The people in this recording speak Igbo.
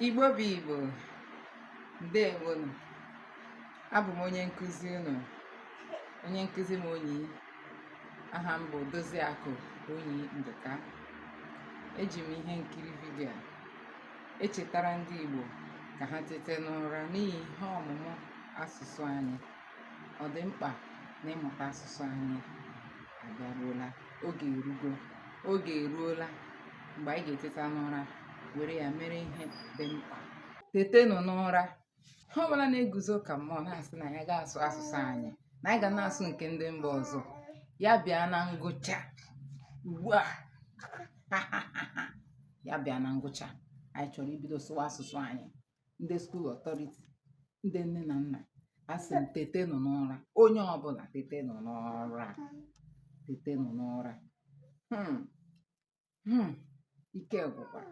Igbo bụ Igbo, ndewonu. Abụ m onye nkụzi unu, onye nkụzi m onyi. Aha m bụ Doziakụ Onyi Ndụka. Eji m ihe nkiri vidiyo a echetara ndị Igbo ka ha tete n'ụra n'ihi ihe ọmụmụ asụsụ anyị. Ọ dị mkpa na ịmụta asụsụ anyị abịaruola. Oge erugo, oge eruola mgbe anyị ga-eteta n'ụra were ya mere ihe dị mkpa. Tetenụ n'ụra. Ha ọbụla na-eguzo ka mmụọ na-asị na ya ga-asụ asụsụ anyị, na anyị ga na-asụ nke ndị mba ọzọ, ya bịa na ngwụcha ugbu a. Ya bịa na ngwụcha, anyị chọrọ ibido sụwa asụsụ anyị. Ndị school authority, ndị nne na nna, asị m tetenụ n'ụra. Onye ọbụla tetenụ n'ụra, tetenụ n'ụra. Ike gwụkwara.